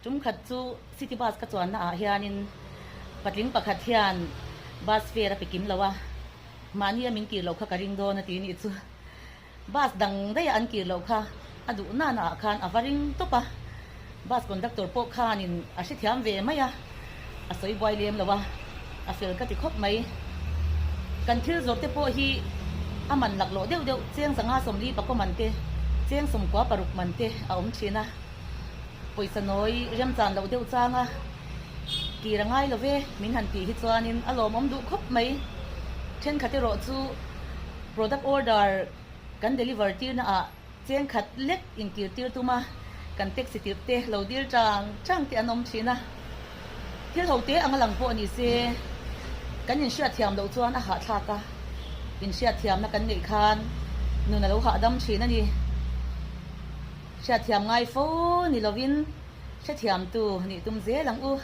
Tum khat chu city bus ka chuanna ah hianin patling pakhat hian bus fare a pe kim lo a, mahni a min kir loh kha ka ring dawn a ti nih chu. Bus dang daih a an kir loh kha a duh nana ah khan a va ring tawp a, bus conductor pawh khanin a hrethiam ve mai a, a sawi buai lem lo a, a fel ka ti khawp mai. Kan thil zawrh te pawh hi a man laklawh deuh deuh, cheng zanga 40 pakaw man te, cheng 96 man te a awm thin a. Pawisa nawi remchan loh deuh chang a, kir a ngai lo ve min han tih hi chuanin a lawmawm duh khawp mai. Thenkhat erawh chu product order kan deliver tirna ah cheng khat lek inkir tir tum a, kan taxi tirh te lo dil chang chang te an awm thin a. Thil ho te anga lang pawh ni se, kan inhriatthiam loh chuan a hahthlak a, inhriatthiamna kan neih khan nun a lo hahdam thin a ni. Hriatthiam ngai fo ni lovin hrethiamtu nih tum zel ang u.